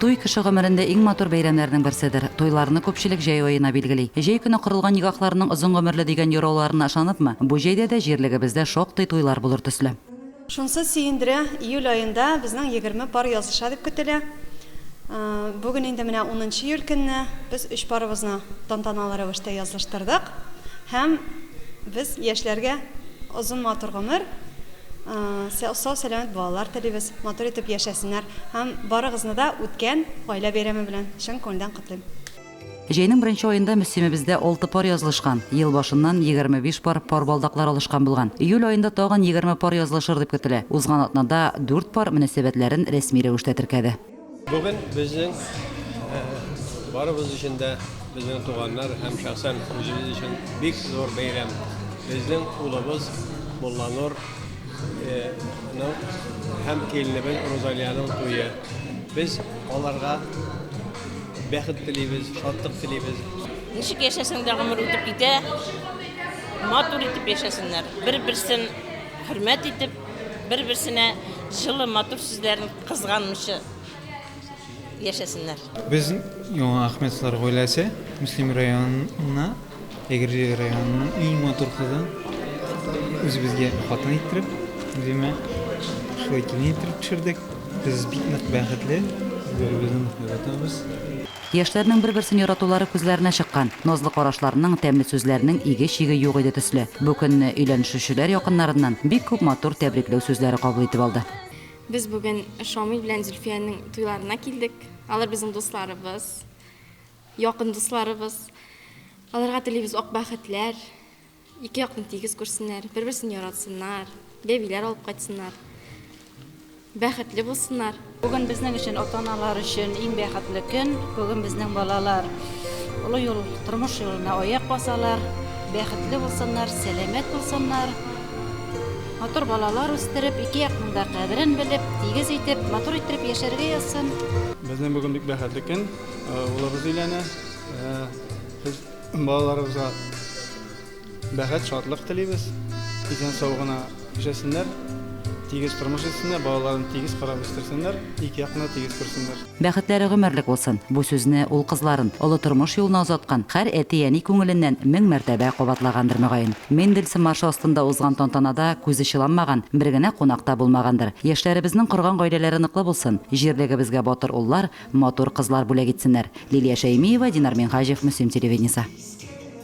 Туй кеше гомерендә иң матур бәйрәмнәрнең берседер. Туйларны күпчелек җәй аена билгели. Җәй көне корылган никахларның озын гомерле дигән юрауларына ышаныпмы, бу җәйдә дә җирлегебездә шактый туйлар булыр төсле. Шунысы сөендерә, июль аенда безнең 20 пар языша дип көтелә. Бүген инде менә унынчы июль көнне без өч парыбызны тантаналы рәвештә язылыштырдык. Һәм без яшьләргә озын матур гомер, сау-сәламәт балалар телибез, матур итеп яшәсеннәр. Һәм барыгызны да үткән Гаилә бәйрәме белән чын күңелдән котлыйм. Җәйнең беренче аенда Мөслимебездә алты пар язылышкан. Ел башыннан 25 пар пар балдаклар алышкан булган. Июль аенда тагын 20 пар язылышыр дип көтелә. Узган атнада дүрт пар мөнәсәбәтләрен рәсми рәвештә теркәде. Бүген безнең барыбыз өчен дә, безнең туганнар һәм шәхсән үзебез өчен бик зур бәйрәм. Безнең улыбыз Мулланур ның һәм киленебез Рузалиянең туе. Без аларга бәхет телибез, шатлык телибез. Ничек яшәсәң дә гомер үтеп китә. Матур итеп яшәсеннәр. Бер-берсен хөрмәт итеп, бер-берсенә җылы, матур сүзләрен кызганмыйча яшәсеннәр. Без, Яңа Әхмәтовлар гаиләсе, Мөслим районына, Әгерҗе районының иң матур кызын үзебезгә хатын иттереп, үземә шулай килен иттереп төшердек. Без бик нык бәхетле, бер-беребезне нык яратабыз. Яшьләрнең бер-берсен яратулары күзләренә чыккан. Назлы карашларның, тәмле сүзләрнең иге-чиге юк иде төсле. Бу көнне өйләнешүчеләр якыннарыннан бик күп матур тәбрикләү сүзләре кабул итеп алды. Без бүген Шамил белән Зөлфиянең туйларына килдек. Алар безнең дусларыбыз, якын дусларыбыз. Аларга телибез ак бәхетләр, Ике якны тигез күрсеннәр, бер-берсен яратсыннар, бәбиләр алып кайтсыннар. Бәхетле булсыннар. Бүген безнең өчен, ата-аналар өчен иң бәхетле көн. Бүген безнең балалар олы юл, тормыш юлына аяк басалар. Бәхетле булсыннар, сәламәт булсыннар. Матур балалар үстереп, ике якның да кадерен белеп, тигез итеп, матур иттереп яшәргә язсын. Безнең бүген бик бәхетле көн. Улыбыз өйләнә. Без Балаларыбызга бәхет, шатлык телибез. Исән-сау гына яшәсеннәр, тигез тормыш итсеннәр, балаларын тигез карап үстерсеннәр, ике якны да тигез күрсеннәр. Бәхетләре гомерлек булсын! Бу сүзне ул кызларын олы тормыш юлына озаткан һәр әти-әни күңеленнән 1000 мәртәбә кабатлагандыр, мөгаен. Мендельсон маршы астында узган тантанада күзе чыланмаган бер генә кунак та булмагандыр. Яшьләребезнең корган гаиләләре ныклы булсын, җирлегебезгә батыр уллар, матур кызлар бүләк итсеннәр. Лилия Шәймиева, Динар Минһаҗев, Мөслим телевидениесе.